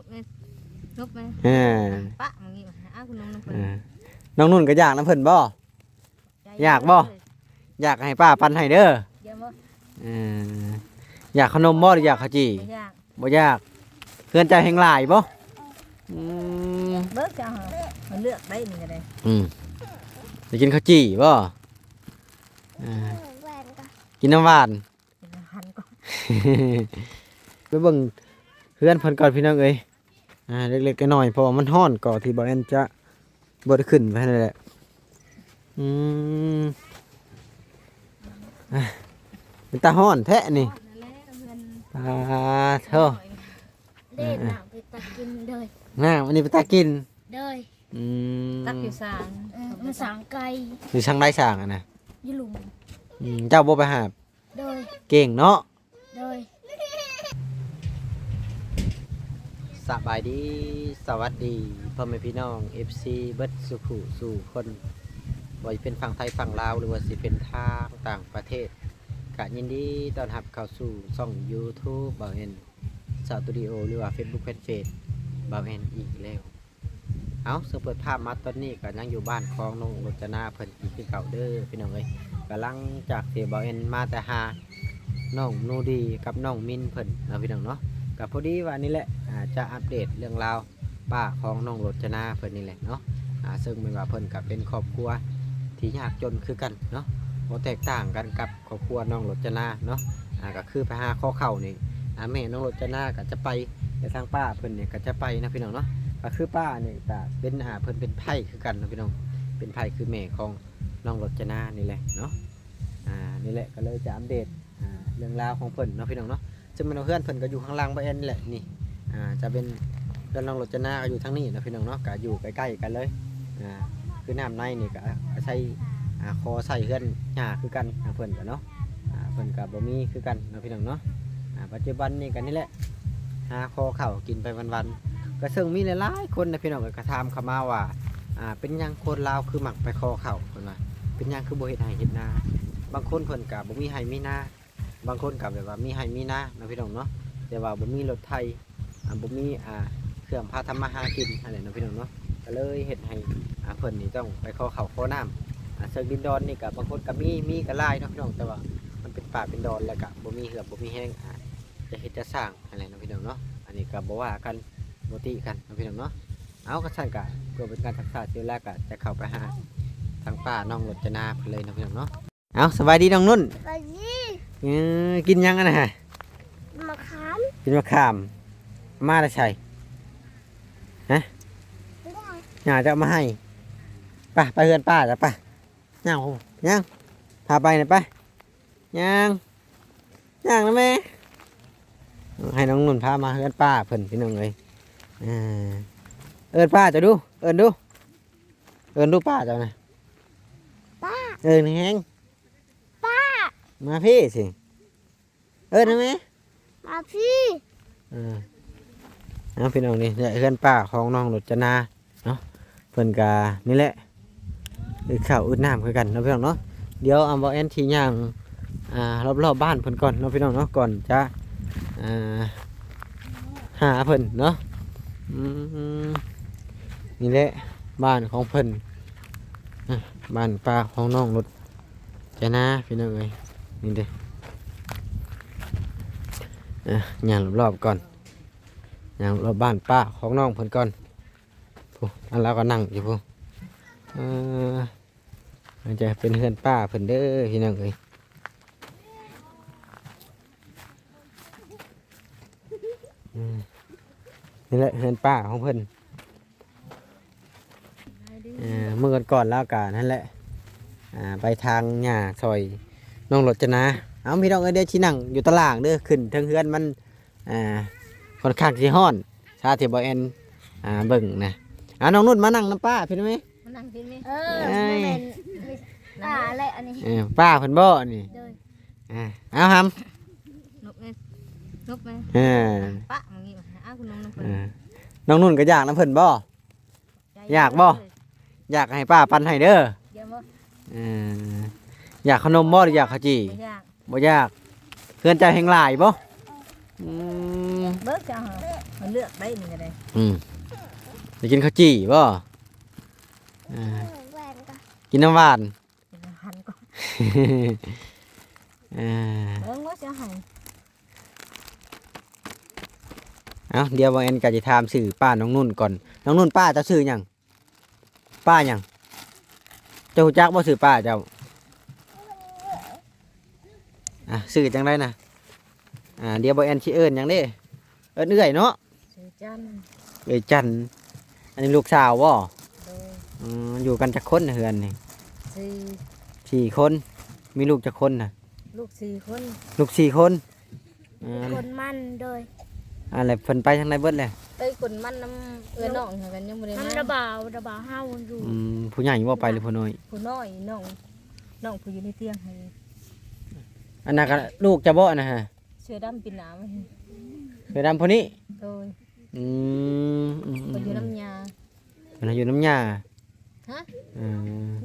ແມ່ນ ນົບແມ່ນ ເອີ ປະມັນນີ້ວ່າ ອ້າວ ຂະໜົມນຳເພິ່ນ ເອີ ນ້ອງນຸ່ນກໍຢາກນຳເພິ່ນບໍ່? ຢາກບໍ່? ຢາກໃຫ້ປ້າປັ່ນໃຫ້ເດີ ຢາກບໍ່? ເອີ ຢາກຂະໜົມບໍ່ ຫຼືຢາກເຂົ້າຈີ່? ບໍ່ຢາກ ບໍ່ຢາກ ເພື່ອນເຈົ້າແຮ່ງຫຼາຍບໍ່? ອືມ ເບິ່ງເຈົ້າ ເຮົາເລືອກໄດ້ນີ້ກໍໄດ້ ອືມ ໄດ້ກິນເຂົ້າຈີ່ບໍ່? ເອີ ກິນນ້ຳຫວານ ເປັນພັນກ່ອນ ໄປເບິ່ງເຮືອນເພິ່ນກ່ອນພີ່ນ້ອງເອີຍ ອ່າ ເລັກໆນ້ອຍໆ ເພາະວ່າມັນຮ້ອນ ກໍທີ່ບໍ່ແອນຈະບໍ່ໄດ້ຂຶ້ນໄປຫັ້ນແຫຼະ ອືມ ອ່າ ເປັນຕາຮ້ອນແທ້ນີ້ ຮ້ອນນັ້ນແຫຼະເຮືອນ ອ່າ ໂທ້ ເດ້ ອ່າ ນ້ຳເປັນຕາກິນເດີ ນ້ຳອັນນີ້ເປັນຕາກິນ ເດີ ອືມ ຕັກຢູ່ສາງ ເອີ ມັນສາງໄກ ຢູ່ທາງໃດສາງຫັ້ນນະ? ຢູ່ລຸ່ມ ອືມ ເຈົ້າບໍ່ໄປຫາ? ໂດຍ ເກັ່ງເນາະ ໂດຍ ສະບາຍດີ ສະຫວັດດີ ພໍ່ແມ່ພີ່ນ້ອງ ເອັຟຊີ ເບິດສູ່ຜູ້ສູ່ຄົນ ບໍ່ວ່າຈະເປັນຝັ່ງໄທຝັ່ງລາວ ຫຼືວ່າຊິເປັນທາງຕ່າງປະເທດ ກະຍິນດີຕ້ອນຮັບເຂົ້າສູ່ຊ່ອງ YouTube ບ່າວແອນ ສະຕູດິໂອ ຫຼືວ່າ Facebook Fanpage ບ່າວແອນອີກແລ້ວ. ເອົາ ເຊິ່ງເປີດພາບມາຕອນນີ້ກໍຍັງຢູ່ບ້ານຂອງນ້ອງລົດຈະນາເພິ່ນອີກຄືເກົ່າເດີພີ່ນ້ອງເອີຍ ກໍຫຼັງຈາກທີ່ບ່າວແອນມາແຕ່ຫານ້ອງນູດີກັບນ້ອງມິນເພິ່ນເນາະພີ່ນ້ອງເນາະ ກໍພໍດີວ່ານີ້ແຫຼະ ອ່າ ຈະອັບເດດເລື່ອງລາວປ້າຂອງນ້ອງລົດຈະນາເພິ່ນນີ້ແຫຼະເນາະ ອ່າ ເຊິ່ງແມ່ນວ່າເພິ່ນກໍເປັນຄອບຄົວທີ່ຍາກຈົນຄືກັນເນາະ ບໍ່ແຕກຕ່າງກັນກັບ ຄອບຄົວນ້ອງລົດຈະນາເນາະ ອ່າ ກໍຄືໄປຫາຂໍເຂົ້ານີ້ ອ່າ ແມ່ນ້ອງລົດຈະນາກໍຈະໄປ ແລະ ທາງປ້າເພິ່ນນີ້ກໍຈະໄປເນາະພີ່ນ້ອງເນາະ ກໍຄືປ້ານີ້ກໍເປັນ ອ່າ ເພິ່ນເປັນໃພ້ຄືກັນເນາະພີ່ນ້ອງ ເປັນໃພ້ຄືແມ່ຂອງນ້ອງລົດຈະນານີ້ແຫຼະເນາະ ອ່າ ນີ້ແຫຼະ ກໍເລີຍຈະອັບເດດ ອ່າ ເລື່ອງລາວຂອງເພິ່ນເນາະພີ່ນ້ອງເນາະ ເຊິ່ງແມ່ນວ່າເຮືອນເພິ່ນກໍຢູ່ຂ້າງຫຼັງບ່າວແອນນີ້ແຫຼະ ນີ້ ອ່າ ຈະເປັນເຮືອນນ້ອງລົດຈະນາກໍຢູ່ທາງນີ້ເນາະພີ່ນ້ອງເນາະ ກໍຢູ່ໃກ້ໆກັນເລີຍ ອ່າ ຄືນ້ຳໃນນີ້ກໍອາໄສ ອ່າ ຂໍໃຊ້ເຮືອນຍ່າຄືກັນ ອ່າ ເພິ່ນກໍເນາະ ອ່າ ເພິ່ນກໍບໍ່ມີຄືກັນເນາະພີ່ນ້ອງເນາະ ອ່າ ປັດຈຸບັນນີ້ກໍນີ້ແຫຼະ ຫາຂໍເຂົ້າກິນໄປວັນໆ ກໍເຊິ່ງມີຫຼາຍໆຄົນນະພີ່ນ້ອງ ກໍຖາມເຂົ້າມາວ່າ ອ່າ ເປັນຫຍັງຄົນລາວຄືມັກໄປຂໍເຂົ້າ ເພິ່ນວ່າ ເປັນຫຍັງຄືບໍ່ເຮັດໄຮ່ເຮັດນາ ບາງຄົນເພິ່ນກໍບໍ່ມີໄຮ່ມີນາ ບາງຄົນກໍແບບວ່າມີໄຮ່ມີນາເນາະພີ່ນ້ອງເນາະ ແຕ່ວ່າບໍ່ມີລົດໄຖ ອ່າ ບໍ່ມີ ອ່າ ເຄື່ອງພາທຳມາຫາກິນຫັ້ນແຫຼະເນາະພີ່ນ້ອງເນາະ ກໍເລີຍເຮັດໃຫ້ ອ່າ ເພິ່ນນີ້ຕ້ອງໄປຂໍເຂົ້າຂໍນ້ຳ ອ່າ ເຊິ່ງດິນດອນນີ້ກໍບາງຄົນກໍມີ ມີກໍຫຼາຍເນາະພີ່ນ້ອງ ແຕ່ວ່າມັນເປັນປ່າເປັນດອນ ແລ້ວກໍບໍ່ມີເຫື່ອບໍ່ມີແຮງ ອ່າ ຈະເຮັດຈະສ້າງຫັ້ນແຫຼະເນາະພີ່ນ້ອງເນາະ ອັນນີ້ກໍບໍ່ວ່າກັນ ບໍ່ຕິກັນເນາະພີ່ນ້ອງເນາະ ເອົາ ຄັນຊັ້ນກໍເພື່ອເປັນການຮັກສາຊີວິດ ແລ້ວກໍຈະເຂົ້າໄປຫາທາງປ້ານ້ອງລົດຈະນາເພິ່ນເລີຍເນາະພີ່ນ້ອງເນາະ. ເອົາ ສະບາຍດີນ້ອງນຸ່ນ ສະບາຍດີ ເອີ ກິນຫຍັງອັນນັ້ນຫະ? ມະຂາມ ກິນມະຂາມ ມາແຕ່ໃສຫະ? ຍ່າເຈົ້າເອົາມາໃຫ້ ໄປ ໄປເຮືອນປ້າເຈົ້າ ໄປ ຍ່າງ ຍ່າງ ພາໄປນະ ໄປ ຍ່າງ ຍ່າງນະແມ່ ໃຫ້ນ້ອງນຸ່ນພາມາເຮືອນປ້າເພິ່ນ ພີ່ນ້ອງເອີຍ ເອີ ເອີ້ນປ້າເຈົ້າດູ ເອີ້ນດູ ເອີ້ນດູປ້າເຈົ້ານະ ປ້າ ເອີ້ນແຮງ ປ້າ ມາພີ້ຊິ ເອີ້ນນະແມ່ ມາພີ້ ເອີ ເອົາ ພີ່ນ້ອງ ນີ້ແຫຼະເຮືອນປ້າຂອງນ້ອງລົດຈະນາເນາະ ເພິ່ນກະນີ້ແຫຼະ ອຶດເຂົ້າອຶດນ້ຳຄືກັນເນາະ ພີ່ນ້ອງເນາະ ດຽວ ອ່າ ບ່າວແອນຊິຍ່າງ ອ່າ ລອບໆບ້ານເພິ່ນກ່ອນເນາະ ພີ່ນ້ອງເນາະ ກ່ອນຈະ ອ່າ ຫາເພິ່ນເນາະ ອືມ ນີ້ແຫຼະບ້ານຂອງເພິ່ນ ອ່າ ບ້ານປ້າຂອງນ້ອງລົດຈະນາ ພີ່ນ້ອງເອີຍ ນີ້ເດ້ ອ່າ ຍ່າງລອບໆກ່ອນ ຍ່າງລອບບ້ານປ້າຂອງນ້ອງເພິ່ນກ່ອນ ຜູ້ ອັນລາວກໍນັ່ງຢູ່ຜູ້ ເອີ ມັນຈະເປັນເຮືອນປ້າເພິ່ນເດີ ພີ່ນ້ອງເອີຍ ອືມ ນີ້ແຫຼະເຮືອນປ້າຂອງເພິ່ນ ເອີ ມື້ກ່ອນໆລາວກະນັ້ນແຫຼະ ອ່າ ໄປທາງຫຍ້າຊ່ອຍນ້ອງລົດຈະນາ ເອົາ ພີ່ນ້ອງເອີຍ ດຽວຊິນັ່ງຢູ່ຕາລ່າງເດີ ຂຶ້ນເທິງເຮືອນມັນ ອ່າ ຂ້ອນຂ້າງຊິຮ້ອນ ຊາທີ່ບໍ່ແອນ ອ່າ ເບິ່ງນະ ເອົາ ນ້ອງນຸ່ນມານັ່ງນຳປ້າພີ້ໄດ້ໄໝ? ມານັ່ງພີ້ໄໝ? ເອີ ເອີຍ ບໍ່ແມ່ນ ປ້າແຫຼະອັນນີ້ ເອີ ປ້າເພິ່ນບໍ່ອັນນີ້? ໂດຍ ອ່າ ເອົາຫຳ ນົບແມ່ ນົບແມ່ ເອີ ປະມັນນີ້ວ່າ ອ້າວ ຂະໜົມນຳເພິ່ນ ເອີ ນ້ອງນຸ່ນກໍຢາກນຳເພິ່ນບໍ່? ຢາກບໍ່? ຢາກໃຫ້ປ້າປັ່ນໃຫ້ເດີ ຢາກບໍ່? ເອີ ຢາກຂະໜົມບໍ່ ຫຼືຢາກເຂົ້າຈີ່? ບໍ່ຢາກ ບໍ່ຢາກ ເຮືອນເຈົ້າແຮ່ງຫຼາຍບໍ່? ອືມ ເບິ່ງເຈົ້າ ເຮົາເລືອກໄດ້ນີ້ກໍໄດ້. ອືມ ໄດ້ກິນເຂົ້າຈີ່ບໍ່? ອ່າ ກິນນ້ຳຫວານ ກິນນ້ຳຫວານກ່ອນ. ອ່າ ເບິ່ງວ່າຊິເອົາໃຫ້. ເອົ້າ ດຽວບ່າວແອນກໍຈະຖາມຊື່ປ້ານ້ອງນຸ່ນກ່ອນ. ນ້ອງນຸ່ນ ປ້າເຈົ້າຊື່ຫຍັງ? ປ້າຫຍັງ? ເຈົ້າຮູ້ຈັກບໍ່ຊື່ປ້າເຈົ້າ? ອ່າ ຊື່ຈັ່ງໃດນະ? ອ່າ ດຽວບ່າວແອນຊິເອີ້ນຫຍັງເດ້? ເອີ້ນເອື້ອຍເນາະ? ຊື່ຈັນ. ເອື້ອຍຈັນ. ອັນນີ້ລູກສາວບໍ່? ໂດຍ. ອືມ ຢູ່ກັນຈັກຄົນເຮືອນນີ້? ສີ່. ສີ່ຄົນ. ມີລູກຈັກຄົນນະ? ລູກສີ່ຄົນ. ລູກສີ່ຄົນ. ອ່າ ຄົນມັນ ໂດຍ. ອ່າ ແລ້ວເພິ່ນໄປທາງໃດເບິດແລ້ວ? ໄປຄົນມັນນຳເອື້ອຍນ້ອງຫັ້ນ ຍັງບໍ່ໄດ້ມາ. ນຳລະບ່າວ ລະບ່າວເຮົາຢູ່. ອືມ ຜູ້ໃຫຍ່ບໍ່ໄປ ຫຼືຜູ້ນ້ອຍ? ຜູ້ນ້ອຍ ນ້ອງ ນ້ອງຜູ້ຢູ່ໃນຕຽງຫັ້ນ. ອັນນັ້ນກໍລູກເຈົ້າບໍ່ ອັນນັ້ນຫະ? ເສື້ອດຳປີນໜ້າ. ເສື້ອດຳຜູ້ນີ້? ໂດຍ. ອືມ ອືມ ເພິ່ນຢູ່ນຳຍ່າ. ເພິ່ນຢູ່ນຳຍ່າ. ຮະ? ເອີ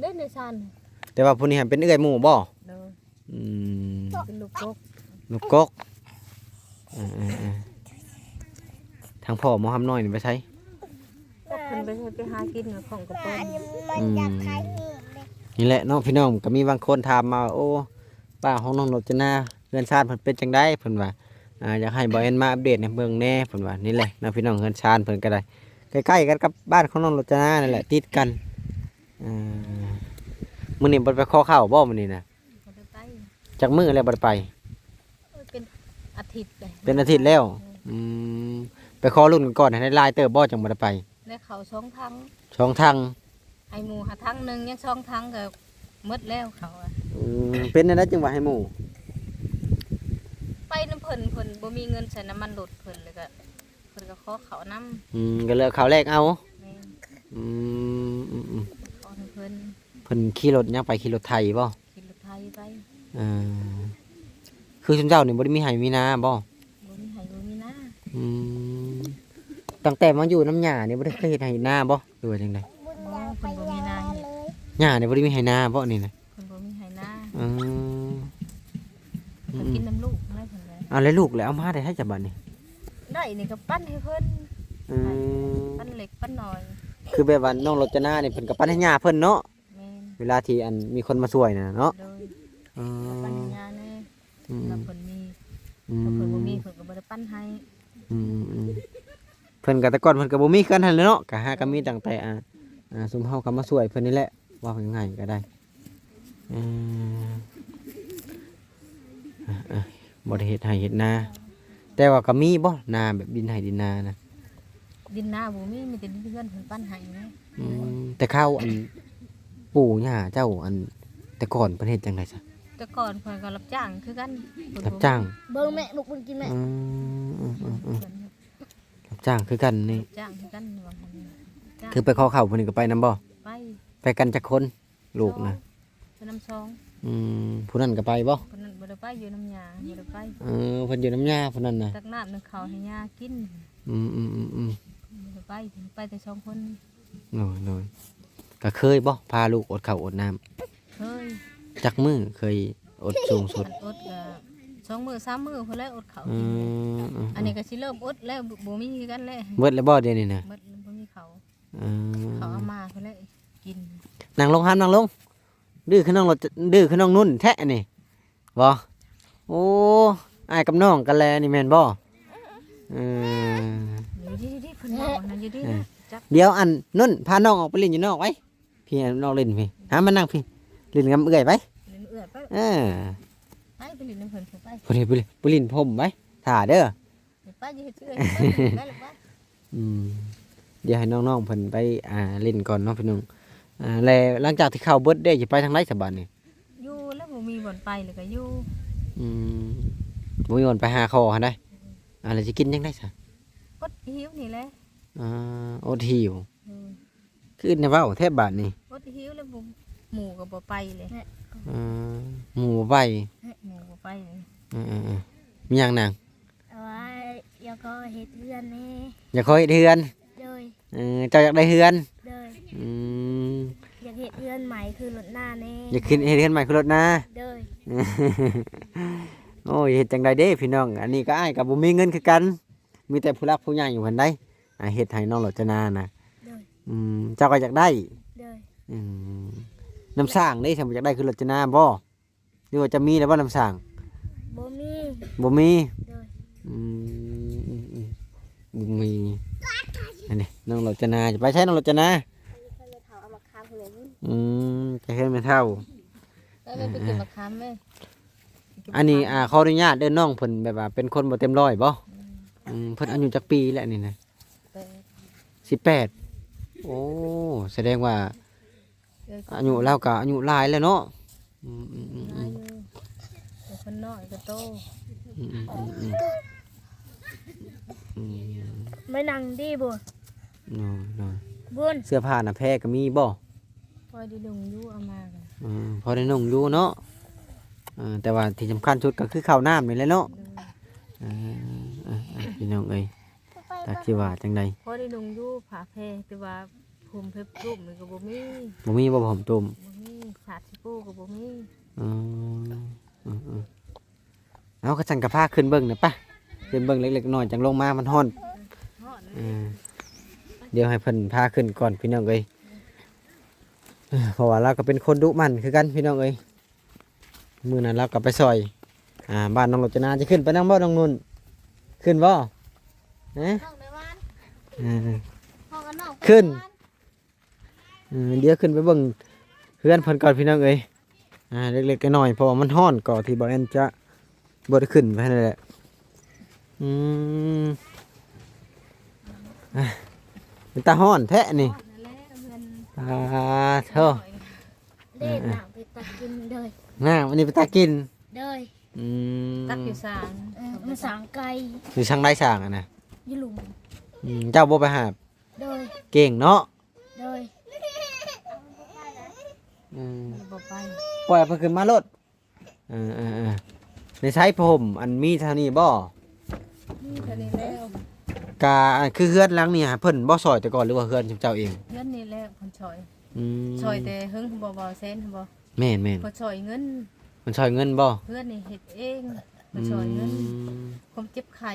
ເດ້ໃນຊານ. ແຕ່ວ່າຜູ້ນີ້ຫັ້ນເປັນເອື້ອຍໝູ່ບໍ່? ໂດຍ. ອືມ ເປັນລູກກົກ. ລູກກົກ. ເອີໆໆ ທາງພໍ່ໝໍຫຳນ້ອຍນີ້ໄປໃສ? ເພິ່ນໄປໃສ ໄປຫາກິນຂອງກະເພິ່ນ. ອືມ ນີ້ແຫຼະເນາະພີ່ນ້ອງ ກໍມີບາງຄົນຖາມມາວ່າ ໂອ້ ປ້າຂອງນ້ອງໂລຈະນາ ເຮືອນຊານເພິ່ນເປັນຈັ່ງໃດ? ເພິ່ນວ່າ ອ່າ ຢາກໃຫ້ບ່າວແອນມາອັບເດດໃຫ້ເບິ່ງແດ່ ເພິ່ນວ່າ. ນີ້ແຫຼະເນາະພີ່ນ້ອງ ເຮືອນຊານເພິ່ນກໍໄດ້ ໃກ້ໆກັນກັບບ້ານຂອງນ້ອງໂລຈະນານັ້ນແຫຼະ ຕິດກັນ. ອ່າ ມື້ນີ້ບໍ່ໄດ້ໄປຂໍເຂົ້າບໍ່ມື້ນີ້ນະ? ບໍ່ໄດ້ໄປ. ຈັກມື້ແລ້ວບໍ່ໄດ້ໄປ? ເອີ ເປັນອາທິດເລີຍ. ເປັນອາທິດແລ້ວ. ອືມ ອືມ ໄປຂໍລຸ້ນກ່ອນໃຫ້ໄດ້ຫຼາຍເຕີບບໍ່ ຈັ່ງບໍ່ໄດ້ໄປ? ໄດ້ເຂົ້າສອງຖັງ. ສອງຖັງ. ໃຫ້ໝູ່ຫາຖັງໜຶ່ງ ຍັງສອງຖັງກໍໝົດແລ້ວເຂົ້າອະ. ອືມ ເປັນແນວໃດຈຶ່ງວ່າໃຫ້ໝູ່? ໄປນຳເພິ່ນ ເພິ່ນບໍ່ມີເງິນໃສ່ນ້ຳມັນລົດເພິ່ນ ແລ້ວກໍ ເພິ່ນກໍຂໍເຂົ້ານຳ. ອືມ ກໍເລີຍເຂົ້າແລກເອົາ. ແມ່ນ. ອືມ ອືມໆ ຂໍນຳເພິ່ນ. ເພິ່ນຂີ່ລົດຫຍັງໄປ? ຂີ່ລົດໄຖບໍ່? ຂີ່ລົດໄຖໄປ. ເອີ ຄືຊຸມເຈົ້ານີ້ບໍ່ໄດ້ມີໄຮ່ມີນາບໍ່? ບໍ່ມີໄຮ່ບໍ່ມີນາ. ອືມ ຕັ້ງແຕ່ມາຢູ່ນຳຍ່ານີ້ ບໍ່ໄດ້ເຄີຍເຮັດໄຮ່ເຮັດນາບໍ່ ຫຼືວ່າຈັ່ງໃດ? ບໍ່ ເພິ່ນບໍ່ມີນາເຮັດ. ຍ່ານີ້ບໍ່ໄດ້ມີໄຮ່ນາບໍ່ນີ້ນະ? ເພິ່ນບໍ່ມີໄຮ່ນາ. ອືມ ເພິ່ນກິນນຳລູກຫັ້ນແຫຼະເພິ່ນວ່າ. ເອົາ ແລ້ວລູກແລ້ວເອົາມາໄດ້ໃສສະບາດນີ້? ໄດ້ນີ້ກໍປັນໃຫ້ເພິ່ນ. ອືມ ປັນເລັກປັນນ້ອຍ. ຄືແບບວ່ານ້ອງໂລຈະນານີ້ ເພິ່ນກໍປັນໃຫ້ຍ່າເພິ່ນເນາະ? ແມ່ນ. ເວລາທີ່ອັນມີຄົນມາຊ່ວຍນະເນາະ? ໂດຍ. ເອີ ກໍປັນໃຫ້ຍ່າແດ່. ອືມ ຖ້າເພິ່ນມີ. ອືມ ຖ້າເພິ່ນບໍ່ມີ ເພິ່ນກໍບໍ່ໄດ້ປັນໃຫ້. ອືມໆ ເພິ່ນກໍແຕ່ກ່ອນເພິ່ນກໍບໍ່ມີຄືກັນຫັ້ນແຫຼະເນາະ ກໍຫາກໍມີຕັ້ງແຕ່ ອ່າ ອ່າ ຊຸມເຮົາກໍມາຊ່ວຍເພິ່ນນີ້ແຫຼະ ເວົ້າງ່າຍໆກໍໄດ້. ເອີ ອ່າ ບໍ່ໄດ້ເຮັດໄຮ່ເຮັດນາ ແຕ່ວ່າກໍມີບໍ່ ນາແບບດິນໄຮ່ດິນນານະ? ດິນນາບໍ່ມີ ມີແຕ່ດິນເຮືອນເພິ່ນປັນໃຫ້ນະ. ອືມ ແຕ່ຄາວອັນ ປູ່ຍ່າເຈົ້າ ອັນ ແຕ່ກ່ອນເພິ່ນເຮັດຈັ່ງໃດຊະ? ແຕ່ກ່ອນເພິ່ນກໍຮັບຈ້າງຄືກັນ. ຮັບຈ້າງ. ເບິ່ງແມ່ ລູກເພິ່ນກິນແມ່. ອືມ ອືມໆໆ ເພິ່ນ ຮັບຈ້າງຄືກັນນີ້. ຮັບຈ້າງຄືກັນວ່າຊັ້ນ. ຄືໄປຂໍເຂົ້າຜູ້ນີ້ກໍໄປນຳບໍ່? ໄປ. ໄປກັນຈັກຄົນ ລູກນະ? ສອງ. ໄປນຳສອງ. ອືມ ຜູ້ນັ້ນກໍໄປບໍ່? ຜູ້ນັ້ນບໍ່ໄດ້ໄປ ຢູ່ນຳຍ່າ ບໍ່ໄດ້ໄປ. ເອີ ເພິ່ນຢູ່ນຳຍ່າຜູ້ນັ້ນນະ. ຕັກນ້ຳໜຶ້ງເຂົ້າໃຫ້ຍ່າກິນ. ອືມໆໆໆ ບໍ່ໄດ້ໄປ ໄປແຕ່ສອງຄົນ. ໂດຍໆ ກໍເຄີຍບໍ່ ພາລູກອົດເຂົ້າອົດນ້ຳ? ເຄີຍ. ຈັກມື້ເຄີຍອົດສູງສຸດ? ອັນອົດກໍສອງມື້ສາມມື້ພຸ້ນແຫຼະ ອົດເຂົ້າກິນ. ອືມ ອັນນີ້ກໍຊິເລີ່ມອົດແລ້ວ ບໍ່ມີຄືກັນແຫຼະ. ເບິດແລ້ວບໍ່ດຽວນີ້ນະ? ເບິດ ບໍ່ມີເຂົ້າ. ເອີ ເຂົາເອົາມາເພິ່ນແຫຼະກິນ. ນັ່ງລົງ ຫ້າມນັ່ງລົງ. ດື້ຄືນ້ອງ ດື້ຄືນ້ອງນຸ່ນແທ້ນີ້ ບໍ່? ໂອ້ ອ້າຍກັບນ້ອງກັນແລນີ້ແມ່ນບໍ່? ເອີ ຢູ່ດີໆ ເພິ່ນເວົ້ານະ ຢູ່ດີນະ. ເອີ ຈັບ ດຽວອັນນຸ່ນ ພານ້ອງອອກໄປຫຼິ້ນຢູ່ນອກໄວ້. ພີ່ ໃຫ້ນ້ອງຫຼິ້ນພີ່ ຫາມານັ່ງພີ່ ຫຼິ້ນກັບເອື້ອຍໄປ. ຫຼິ້ນເອື້ອຍໄປ. ເອີ ໄປ ໄປຫຼິ້ນນຳເພິ່ນໄປ. ໄປ ໄປຫຼິ້ນພົມໄປ ຖ້າເດີ. ໄປ ຢ່າເຮັດເອື້ອຍ ໄປ ໄປແລ້ວໄປ. ອືມ ດຽວໃຫ້ນ້ອງໆເພິ່ນໄປ ອ່າ ຫຼິ້ນກ່ອນເນາະພີ່ນ້ອງ. ອ່າ ແລ້ວຫຼັງຈາກທີ່ເຂົ້າເບິດເດ້ ຊິໄປທາງໃດສະບາດນີ້? ຢູ່ແລ້ວ ບໍ່ມີບ່ອນໄປແລ້ວກໍຢູ່. ອືມ ບໍ່ມີບ່ອນໄປຫາຂໍຫັ້ນໃດ. ອ່າ ແລ້ວຊິກິນຈັ່ງໃດຊະ? ອົດຫິວນີ້ແຫຼະ. ອ່າ ອົດຫິວ. ອືມ ຄືແນວເວົ້າແທ້ບາດນີ້. ອົດຫິວແລ້ວ ໝູ່ກໍບໍ່ໄປເລີຍ. ເອີ ໝູ່ບໍ່ໄປ. ໝູ່ບໍ່ໄປເລີຍ. ເອີໆໆ ມີຫຍັງນາງ? ວ່າຢາກຂໍເຮັດເຮືອນແດ່. ຢາກຂໍເຮັດເຮືອນ? ໂດຍ. ເອີ ເຈົ້າຢາກໄດ້ເຮືອນ? ໂດຍ. ອືມ ຢາກເຮັດເຮືອນໃໝ່ຄືລົດນາແດ່. ຢາກຂຶ້ນເຮັດເຮືອນໃໝ່ຄືລົດນາ? ໂດຍ. ໂອ້ ໂອ້ຍ ເຮັດຈັ່ງໃດເດ້ພີ່ນ້ອງ ອັນນີ້ກໍອ້າຍກໍບໍ່ມີເງິນຄືກັນ ມີແຕ່ຜູ້ຫຼັກຜູ້ໃຫຍ່ເພິ່ນໃດ ອ່າ ເຮັດໃຫ້ນ້ອງໂລຈະນານະ. ໂດຍ. ອືມ ເຈົ້າກໍຢາກໄດ້? ໂດຍ. ອືມ ນ້ຳສ້າງເດ້ ເຈົ້າບໍ່ຢາກໄດ້ຄືໂລຈະນາບໍ່? ຫຼືວ່າຈະມີແລ້ວບໍ່ນ້ຳສ້າງ? ບໍ່ມີ. ບໍ່ມີ? ໂດຍ. ອືມ ອືມ ອືມ ບໍ່ມີ. ອັນນີ້ນ້ອງໂລຈະນາ ຈະໄປໃສນ້ອງໂລຈະນາ? ອັນນີ້ເພິ່ນເອົາມາຄ້າງເພິ່ນ. ອືມ ຈະເຮັດແມ່ເຖົ້າ. ໄປ ໄປ ໄປເກັບມະຂາມເວີຍ. ອັນນີ້ ອ່າ ຂໍອະນຸຍາດເດີ ນ້ອງເພິ່ນແບບວ່າເປັນຄົນບໍ່ເຕັມຮ້ອຍບໍ່? ອືມ ອືມ ເພິ່ນອາຍຸຈັກປີແລ້ວນີ້ນະ? ສິບແປດ. ໂອ້ ສະແດງວ່າ ເອີ ອາຍຸລາວກໍອາຍຸຫຼາຍແລ້ວເນາະ. ອືມ ອືມ ອືມ ອືມ ແຕ່ເພິ່ນນ້ອຍກໍໂຕ. ອືມ ອືມ ອືມ ອືມ ອືມ ໄປນັ່ງດີບໍ່? ໂດຍ ໂດຍ. ບຸນ ເສື້ອຜ້າໜ້າແພກໍມີບໍ່? ພໍໄດ້ນຸ່ງຢູ່ ເອົາມາກໍ ອືມ ພໍໄດ້ນຸ່ງຢູ່ເນາະ. ເອີ ແຕ່ວ່າທີ່ສຳຄັນສຸດກໍຄືເຂົ້ານ້ຳນີ້ແຫຼະເນາະ. ໂດຍ. ເອີ ເອີ ເອີ ພີ່ນ້ອງເອີຍ ຈັກຊິວ່າຈັ່ງໃດ? ພໍໄດ້ນຸ່ງຢູ່ຜ້າແພ ແຕ່ວ່າ ຜົມເພັບຕຸ້ມນີ້ກໍບໍ່ມີ. ບໍ່ມີບໍ່ຜົມຕຸ້ມ? ບໍ່ມີ. ສາດຊິປູກໍບໍ່ມີ. ອືມ ອືມ ອືມ ເອົາ ຄັນຊັ້ນກໍພາຂຶ້ນເບິ່ງນະປະ ຂຶ້ນເບິ່ງເລັກໆນ້ອຍໆ ຈັ່ງລົງມາ ມັນຮ້ອນ. ເອີ ຮ້ອນ. ເອີ ດຽວໃຫ້ເພິ່ນພາຂຶ້ນກ່ອນພີ່ນ້ອງເອີຍ ເອີ ເພາະວ່າລາວກໍເປັນຄົນດຸໝັ່ນຄືກັນພີ່ນ້ອງເອີຍ. ມື້ນັ້ນລາວກໍໄປຊ່ອຍ ອ່າ ບ້ານນ້ອງໂລຈະນາ. ຈະຂຶ້ນໄປນຳບໍ່ນ້ອງນຸ່ນ? ຂຶ້ນບໍ່? ຮະ? ນ້ອງໄດ້ຫວານ. ເອີ ນ້ອງກັບນ້ອງ ຂຶ້ນ ໄປຫວານ. ເອີ ດຽວຂຶ້ນໄປເບິ່ງເຮືອນເພິ່ນກ່ອນພີ່ນ້ອງເອີຍ ອ່າ ເລັກໆນ້ອຍໆ ເພາະວ່າມັນຮ້ອນ ກໍທີ່ບໍ່ແອນຈະບໍ່ໄດ້ຂຶ້ນໄປຫັ້ນແຫຼະ. ອືມ ອ່າ ເປັນຕາຮ້ອນແທ້ນີ້. ຮ້ອນນັ້ນແຫຼະເຮືອນ. ອ່າ ໂທ້ ເດ້ ອ່າ ນ້ຳເປັນຕາກິນເດີ. ນ້ຳອັນນີ້ເປັນຕາກິນເດີ. ອືມ ຕັກຢູ່ສາງ. ເອີ ມັນສາງໄກ. ຢູ່ທາງໃດສາງຫັ້ນນະ? ຢູ່ລຸ່ມ. ອືມ ເຈົ້າບໍ່ໄປຫາ? ໂດຍ. ເກັ່ງເນາະ. ໂດຍ. ອືມ ບໍ່ໄປ ປ່ອຍເພິ່ນຂຶ້ນມາໂລດ. ເອີໆໆ ໃນໃຊ້ຜ້າຫົ່ມ ອັນ ມີເທົ່ານີ້ບໍ່? ມີເທົ່ານີ້ແລ້ວ. ກະ ອັນ ຄືເຮືອນຫຼັງນີ້ຫາເພິ່ນບໍ່ຊ່ອຍແຕ່ກ່ອນ ຫຼືວ່າເຮືອນເຈົ້າເອງ? ເຮືອນນີ້ແຫຼະເພິ່ນຊ່ອຍ. ອືມ ຊ່ອຍແຕ່ເຫິງບໍ່ ບໍ່ແຊນບໍ່? ແມ່ນໆ ເພິ່ນຊ່ອຍເງິນ. ເພິ່ນຊ່ອຍເງິນບໍ່? ເຮືອນນີ້ເຮັດເອງ ເພິ່ນຊ່ອຍເງິນ. ອືມ ຄວາມເຈັບໄຂ້.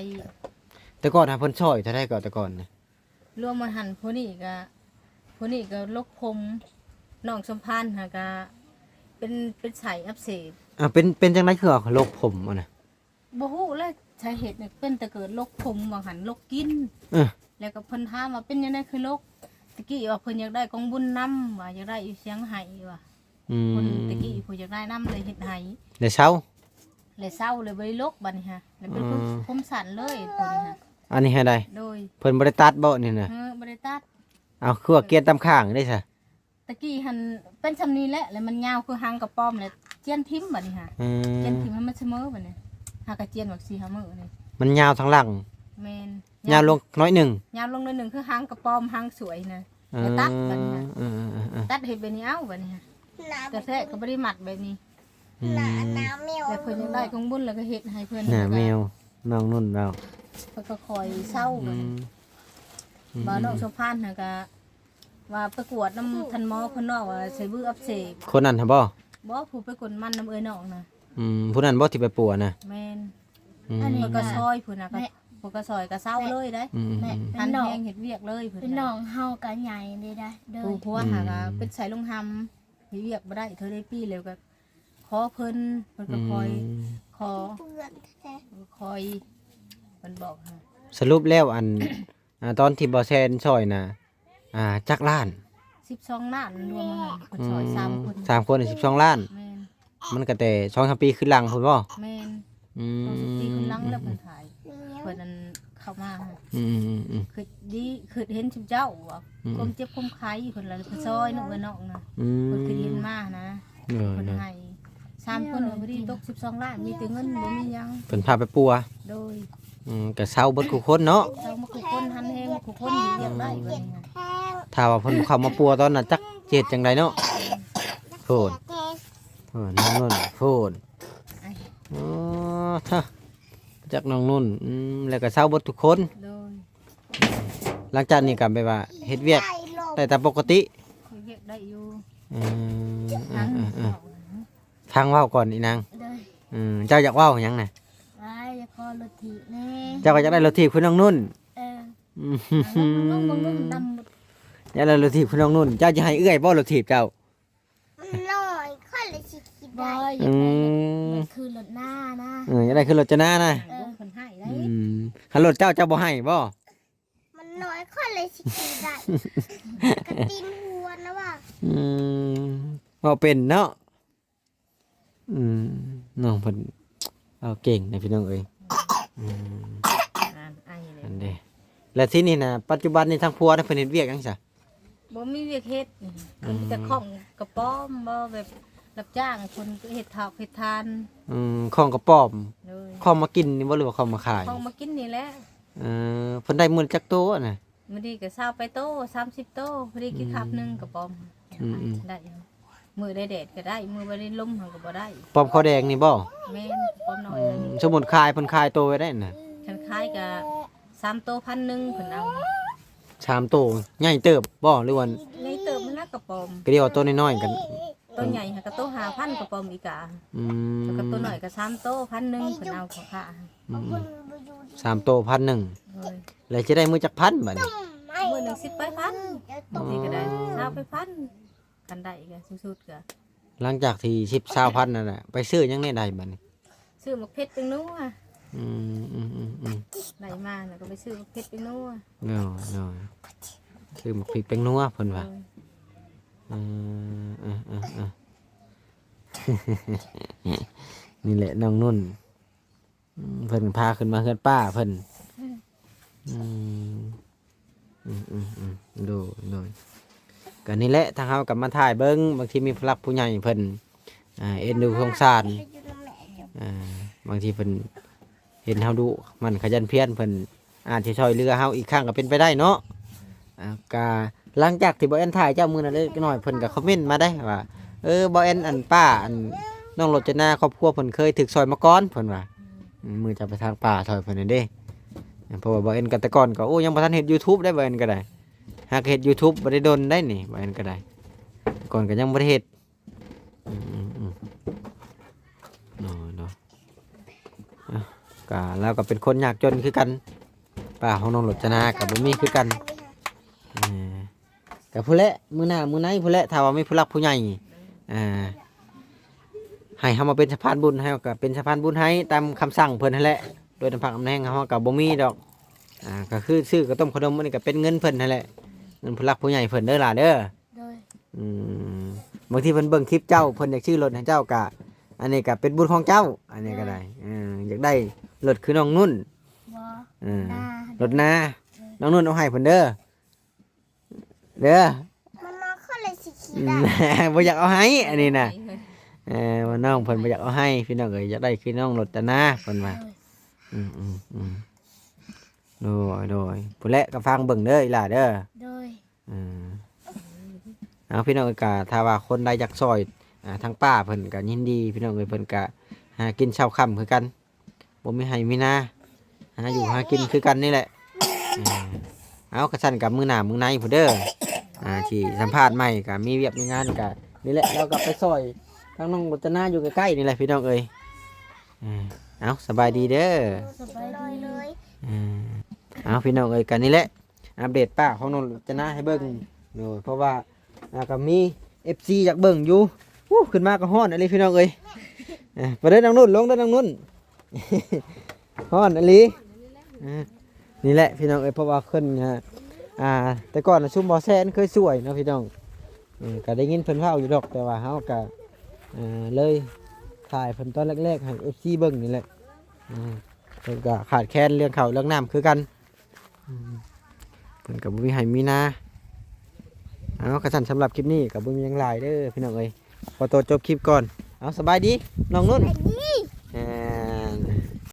ແຕ່ກ່ອນຫາເພິ່ນຊ່ອຍເທົ່າໃດກໍ ແຕ່ກ່ອນນະ? ລວມມາຫັ້ນ ຜູ້ນີ້ກໍ ຜູ້ນີ້ກໍລົກຜົມ ນ້ອງສົມພານຫັ້ນກໍເປັນ ເປັນໄສ້ອັກເສບ. ອ່າ ເປັນ ເປັນຈັ່ງໃດຄືວ່າລົກຜົມຫັ້ນນະ? ບໍ່ຮູ້ແຫຼະສາເຫດນີ້ ເປັນແຕ່ເກີດລົກຜົມວ່າຫັ້ນ ລົກກິນ. ເອີ ແລ້ວກໍເພິ່ນຖາມວ່າເປັນຈັ່ງໃດຄືລົກ ຕະກີ້ວ່າເພິ່ນຢາກໄດ້ກອງບຸນນຳ ວ່າຢາກໄດ້ຢູ່ຊຽງໄຫ້ວ່າ. ອືມ ຄົນຕະກີ້ຜູ້ຢາກໄດ້ນຳເລີຍເຮັດໃຫ້ ແລ້ວເຊົາ ແລ້ວເຊົາ ແລ້ວບໍ່ໄດ້ລົກບັດນີ້ຫະ ແລ້ວເປັນ ອືມ ຜົມສັ້ນເລີຍຜູ້ນີ້ຫະ. ອັນນີ້ໃຫ້ໄດ້? ໂດຍ. ເພິ່ນບໍ່ໄດ້ຕັດບໍ່ນີ້ນະ? ເອີ ບໍ່ໄດ້ຕັດ. ເອົາ ຄືວ່າກຽນຕາມຂ້າງເດ້ຊະ? ຕະກີ້ຫັ້ນເປັນຊ່ຳນີ້ແຫຼະ ແລ້ວມັນຍາວຄືຫາງກະປອມ ແລ້ວຈຽນຖິ້ມບັດນີ້ຫະ. ອືມ ຈຽນຖິ້ມໃຫ້ມັນສະເໝີບັດນີ້ ຫາກະຈຽນບັກສີ່ຫ້າມື້ນີ້. ມັນຍາວທາງຫຼັງ? ແມ່ນ. ຍາວລົງໜ້ອຍໜຶ່ງ. ຍາວລົງໜ້ອຍໜຶ່ງ ຄືຫາງກະປອມ ຫາງສວຍນະ. ເອີ ແລ້ວຕັດບັດນີ້ຫະ. ເອີໆໆໆ ຕັດເຮັດແບບນີ້ເອົາບັດນີ້ຫະ. ກະແທະກໍບໍ່ໄດ້ມັດແບບນີ້. ອືມ ແລ້ວເພິ່ນຢາກໄດ້ກອງບຸນ ແລ້ວກໍເຮັດໃຫ້ເພິ່ນ. ໜ້າແມວ ນ້ອງນຸ່ນເວົ້າ ເພິ່ນກໍຄ່ອຍເຊົາ. ອືມ ບັດນີ້ ອືມ ບ່າວນ້ອງ ອືມ ສົມພານຫັ້ນກໍວ່າໄປກວດນຳທ່ານໝໍຂ້າງນອກວ່າໃສ່ວືອັກເສບ. ຄົນນັ້ນຫະບໍ່? ບໍ່ ຜູ້ໄປກົນມັນນຳເອື້ອຍນ້ອງນະ. ອືມ ຜູ້ນັ້ນບໍ່ທີ່ໄປປົວນະ? ແມ່ນ. ອືມ ອັນນີ້ ເພິ່ນກໍຊ່ອຍ ຜູ້ນັ້ນກໍ ແມ່ ເພິ່ນກໍຊ່ອຍກໍເຊົາເລີຍໄດ໋. ອືມໆໆ ແມ່ເປັນນ້ອງ ຫັນແຮງເຮັດວຽກເລີຍ ເພິ່ນ ເປັນນ້ອງເຮົາກໍໃຫຍ່ເດ້ໄດ໋. ໂດຍ. ຜູ້ຜົວຫາກໍ ອືມ ເປັນໄຂ້ລົງຫຳ ເຮັດວຽກບໍ່ໄດ້ເທື່ອໃດປີແລ້ວກໍຂໍເພິ່ນ ເພິ່ນກໍຄ່ອຍ ອືມ ຂໍ ຄ່ອຍ ເພິ່ນບອກຫາ. ສະຫຼຸບແລ້ວ ອັນ ອ່າ ຕອນທີ່ບໍ່ແຊນຊ່ອຍນະ ອ່າ ຈັກລ້ານ? ສິບສອງລ້ານ ລວມເຮົາເພິ່ນຊ່ອຍ ອືມ ສາມຄົນ ສາມຄົນ ສິບສອງລ້ານ. ແມ່ນ. ມັນກໍແຕ່ສອງສາມປີຂຶ້ນຫຼັງພຸ້ນບໍ່? ແມ່ນ. ອືມ ສອງສາມປີຂຶ້ນຫຼັງແລ້ວເພິ່ນຂາຍ ເພິ່ນນັ້ນເຂົ້າມາ. ອືມໆໆໆ ຄືດີ ຄືເຫັນຊຸມເຈົ້າວ່າ ອືມ ຄວາມເຈັບຄວາມໄຂ້ ເພິ່ນລະໄປຊ່ອຍນ້ອງເອື້ອຍນ້ອງນະ. ອືມ ເພິ່ນຄືເຫັນມານະ. ໂດຍໆ ເພິ່ນໃຫ້ ສາມຄົນກໍພໍດີຕົກສິບສອງລ້ານ ມີແຕ່ເງິນບໍ່ມີຫຍັງ ເພິ່ນພາໄປປົວ. ໂດຍ. ອືມ ກໍເຊົາເບິດຄູ່ຄົນເນາະ ເຊົາໝົດຄູ່ຄົນ ຫັນແຮງໝົດຄູ່ຄົນ ເຮັດວຽກໄດ້ບັດນີ້. ຖ້າວ່າເພິ່ນເຂົ້າມາປົວຕອນນັ້ນ ຈັກຊິເຮັດຈັ່ງໃດເນາະ. ໂພດ ໂພດ ນ້ອງນຸ່ນ ໂພດ. ອໍ ທະ ຈັກນ້ອງນຸ່ນ ອືມ ແລ້ວກໍເຊົາເບິດທຸກຄົນ. ໂດຍ. ຫຼັງຈາກນີ້ກໍແບບວ່າເຮັດວຽກໄດ້ຕາມປົກກະຕິ? ເຮັດວຽກໄດ້ຢູ່. ເອີ ທາງ ເອີ ທາງເວົ້າກ່ອນອີນາງ. ໂດຍ. ເອີ ເຈົ້າຢາກເວົ້າຫຍັງນະ? ລົດຖີບແດ່. ເຈົ້າກໍຢາກໄດ້ລົດຖີບຄືນ້ອງນຸ່ນ? ເອີ. ອືມ ເອົາລົງ ເບິ່ງເບິ່ງນຳ. ຢາກໄດ້ລົດຖີບຄືນ້ອງນຸ່ນ. ເຈົ້າຈະໃຫ້ເອື້ອຍບໍ່ລົດຖີບເຈົ້າ? ມັນນ້ອຍ ຂ້ອຍເລີຍຊິຂີ່ໄດ້. ອືມ ຢາກໄດ້ລົດ ຢາກໄດ້ຄືລົດນ້ານະ. ເອີ ຢາກໄດ້ຄືລົດຈະນານະ. ເອີ ເພິ່ນໃຫ້ໄດ້. ອືມ ຄັນລົດເຈົ້າ ເຈົ້າບໍ່ໃຫ້ບໍ່? ມັນນ້ອຍ ຂ້ອຍເລີຍຊິຂີ່ໄດ້. ກະຕີນຫົວນະວ່າ. ອືມ ເວົ້າເປັນເນາະ. ອືມ ນ້ອງເພິ່ນເວົ້າເກັ່ງນະພີ່ນ້ອງເອີຍ. ອືມ ອ່ານໄອເລີຍ ອັນເດ. ແລ້ວທີນີ້ນະ ປັດຈຸບັນນີ້ທາງຜົວນະ ເພິ່ນເຮັດວຽກຫຍັງຊະ? ບໍ່ມີວຽກເຮັດ. ອືມ ກໍມີແຕ່ຂອງກະປອມ ບໍ່ ແບບຮັບຈ້າງຄົນເຮັດຖອກເຮັດທານ. ອືມ ຂອງກະປອມ. ໂດຍ. ຂອງມາກິນນີ້ບໍ່ ຫຼືວ່າຂອງມາຂາຍ? ຂອງມາກິນນີ້ແຫຼະ. ເອີ ເພິ່ນໄດ້ມື້ລະຈັກໂຕນະ? ມື້ນີ້ກໍຊາວປາຍໂຕ ສາມສິບໂຕ ພໍດີກິນຄາບໜຶ່ງກະປອມ. ອືມໆ ໄດ້ຢູ່. ມື້ໃດແດດກໍໄດ້ ມື້ບໍ່ໄດ້ລົມຫັ້ນກໍບໍ່ໄດ້. ປອມຂາວແດງນີ້ບໍ່? ແມ່ນ ປອມນ້ອຍ. ອືມ ສົມມຸດຂາຍ ເພິ່ນຂາຍໂຕໄວ້ໄດ້ນະ? ຄັນຂາຍກໍສາມໂຕພັນໜຶ່ງ ເພິ່ນເອົາ. ສາມໂຕໃຫຍ່ເຕີບບໍ່ ຫຼືວ່າ? ໃຫຍ່ເຕີບຫັ້ນນະກະປອມ. ກໍດຽວໂຕນ້ອຍໆກັນ. ໂຕໃຫຍ່ຫັ້ນກໍໂຕຫ້າພັນກະປອມອີກາ. ອືມ ແລ້ວກໍໂຕນ້ອຍກໍສາມໂຕພັນໜຶ່ງ ເພິ່ນເອົາເຂົາຂາຍ. ອືມ ສາມໂຕພັນໜຶ່ງ. ໂດຍ. ແລ້ວຈະໄດ້ມື້ຈັກພັນບາດນີ້? ມື້ໜຶ່ງສິບປາຍພັນ. ອໍ ນີ້ກໍໄດ້ຊາວປາຍພັນ. ຄັນໄດ້ກໍສຸດໆກໍ ຫຼັງຈາກທີ່ສິບ ຊາວພັນນັ້ນນະ ໄປຊື້ຫຍັງແດ່ໄດ້ບາດນີ້? ຊື້ໝາກເຜັດແປ້ງນົວ. ອືມ ອືມໆໆ ໄດ້ມາແລ້ວກໍໄປຊື້ໝາກເຜັດແປ້ງນົວ. ໂດຍໆ ຊື້ໝາກເຜັດແປ້ງນົວເພິ່ນວ່າ. ໂດຍ. ເອີ ເອີໆໆ ນີ້ແຫຼະນ້ອງນຸ່ນ. ອືມ ເພິ່ນພາຂຶ້ນມາເຮືອນປ້າເພິ່ນ. ອືມ ອືມ ອືມ ອືມ ໂດຍ ໂດຍ. ກໍນີ້ແຫຼະ ທາງເຮົາກໍມາຖ່າຍເບິ່ງ ບາງທີມີຜູ້ຫຼັກຜູ້ໃຫຍ່ເພິ່ນ ອ່າ ເອັນດູສົງສານ ອ່າ ບາງທີເພິ່ນເຫັນເຮົາດຸໝັ່ນຂະຫຍັນພຽນ ເພິ່ນອາດຊິຊ່ອຍເຫຼືອເຮົາອີກຄັ້ງກໍເປັນໄປໄດ້ເນາະ. ອ່າ ກະຫຼັງຈາກທີ່ບໍ່ແອນຖ່າຍເຈົ້າມື້ນັ້ນເລັກນ້ອຍ ເພິ່ນກໍຄອມເມັນມາໄດ້ວ່າ ເອີ ບໍ່ແອນ ອັນ ປ້າ ອັນ ນ້ອງລົດຈະນາ ຄອບຄົວເພິ່ນເຄີຍຖືກຊ່ອຍມາກ່ອນ ເພິ່ນວ່າ. ອືມ ມື້ຈະໄປທາງປ່າຊ່ອຍເພິ່ນນັ້ນເດ້. ເພາະວ່າບໍ່ແອນກໍແຕ່ກ່ອນກໍ ໂອ້ ຍັງບໍ່ທັນເຮັດ YouTube ໄດ້ ບໍ່ແອນກໍໄດ້. ຫາກເຮັດ YouTube ບໍ່ໄດ້ດົນໄດ໋ນີ້ ບໍ່ແອນກໍໄດ້. ແຕ່ກ່ອນກໍຍັງບໍ່ໄດ້ເຮັດ. ອືມໆໆ ເນາະ ເນາະ. ເອົ້າ ກະລາວກໍເປັນຄົນຍາກຈົນຄືກັນ ປ້າຂອງນ້ອງລົດຈະນາກໍບໍ່ມີຄືກັນ. ເອີ ກໍພຸ້ນແຫຼະ ມື້ໜ້າມື້ໃນພຸ້ນແຫຼະ ຖ້າວ່າມີຜູ້ຫຼັກຜູ້ໃຫຍ່ ອ່າ ໃຫ້ເຮົາມາເປັນສະພານບຸນ ໃຫ້ເຮົາກໍເປັນສະພານບຸນໃຫ້ຕາມຄຳສັ່ງເພິ່ນຫັ້ນແຫຼະ. ໂດຍນ້ຳພັກນ້ຳແຮງເຮົາກໍບໍ່ມີດອກ. ອ່າ ກໍຄືຊື້ເຂົ້າຕົ້ມເຂົ້າໜົມ ອັນນີ້ກໍເປັນເງິນເພິ່ນຫັ້ນແຫຼະ ເງິນຜູ້ຫຼັກຜູ້ໃຫຍ່ເພິ່ນເດີຫຼ້າເດີ. ໂດຍ. ອືມ ບາງທີເພິ່ນເບິ່ງຄລິບເຈົ້າ ເພິ່ນຢາກຊື້ລົດໃຫ້ເຈົ້າກະ ອັນນີ້ກະເປັນບຸນຂອງເຈົ້າ ອັນນີ້ກະໄດ້. ເອີ ຢາກໄດ້ລົດຄືນ້ອງນຸ່ນ. ບໍ່ ເອີ ລົດນາ ລົດນາ. ໂດຍ. ນ້ອງນຸ່ນເອົາໃຫ້ເພິ່ນເດີ ເດີ. ມັນມາ ຂ້ອຍເລີຍຊິຂີ່ໄດ້. ບໍ່ຢາກເອົາໃຫ້ ອັນນີ້ນະ. ເອີ ວ່ານ້ອງເພິ່ນບໍ່ຢາກເອົາໃຫ້ ພີ່ນ້ອງເອີຍ ຢາກໄດ້ຄືນ້ອງລົດຈະນາ ເພິ່ນວ່າ. ໂດຍ. ອືມໆໆ ໂດຍໆ ພຸ້ນແຫຼະ ກໍຟັງເບິ່ງເດີອີຫຼ້າເດີ. ໂດຍ. ເອີ ເອົາ ພີ່ນ້ອງເອີຍ ກະຖ້າວ່າຄົນໃດຢາກຊ່ອຍ ອ່າ ທາງປ້າເພິ່ນກະຍິນດີ ພີ່ນ້ອງເອີຍ ເພິ່ນກະຫາກິນເຊົ້າຄ່ຳຄືກັນ ບໍ່ມີໄຮ່ມີນາ ຫາຢູ່ຫາກິນຄືກັນນີ້ແຫຼະ. ເອີ ເອົາ ຄັນຊັ້ນກະມື້ໜ້າມື້ໃນພຸ້ນເດີ ອ່າ ຊິສຳພາດໃໝ່ ກະມີວຽກມີງານ ກະນີ້ແຫຼະ ລາວກະໄປຊ່ອຍທາງນ້ອງລົດຈະນາຢູ່ໃກ້ໆນີ້ແຫຼະ ພີ່ນ້ອງເອີຍ. ເອີ ເອົາ ສະບາຍດີເດີ. ສະບາຍດີ. ເອີ ເອົາ ພີ່ນ້ອງເອີຍ ກະນີ້ແຫຼະ ອັບເດດປ້າຂອງນ້ອງລົດຈະນາໃຫ້ເບິ່ງ. ໂດຍ ເພາະວ່າ ອ່າ ກໍມີເອັຟຊີຢາກເບິ່ງຢູ່. ໂອ້ ຂຶ້ນມາກໍຮ້ອນອີ່ຫຼີພີ່ນ້ອງເອີຍ. ເອີ ໄປເດີນ້ອງນຸ່ນ ລົງເດີນ້ອງນຸ່ນ. ຮ້ອນອີ່ຫຼີ. ເອີ ນີ້ແຫຼະພີ່ນ້ອງເອີຍ ເພາະວ່າເພິ່ນ ອ່າ ແຕ່ກ່ອນນະຊຸມບໍ່ແຊນເຄີຍຊ່ວຍເນາະພີ່ນ້ອງ. ເອີ ກໍໄດ້ຍິນເພິ່ນເວົ້າຢູ່ດອກ ແຕ່ວ່າເຮົາກໍ ເອີ ເລີຍຖ່າຍເພິ່ນຕອນແລກໆໃຫ້ເອັຟຊີເບິ່ງນີ້ແຫຼະ. ເອີ ເພິ່ນກໍຂາດແຄນເລື່ອງເຂົ້າເລື່ອງນ້ຳຄືກັນ. ອືມ ເພິ່ນກໍບໍ່ມີໄຮ່ມີນາ. ເອົາ ຄັນຊັ້ນສຳລັບຄລິບນີ້ກໍບໍ່ມີຫຍັງຫຼາຍເດີພີ່ນ້ອງເອີຍ ຂໍຕົວຈົບຄລິບກ່ອນ. ເອົາ ສະບາຍດີນ້ອງນຸ່ນ. ສະບາຍດີ.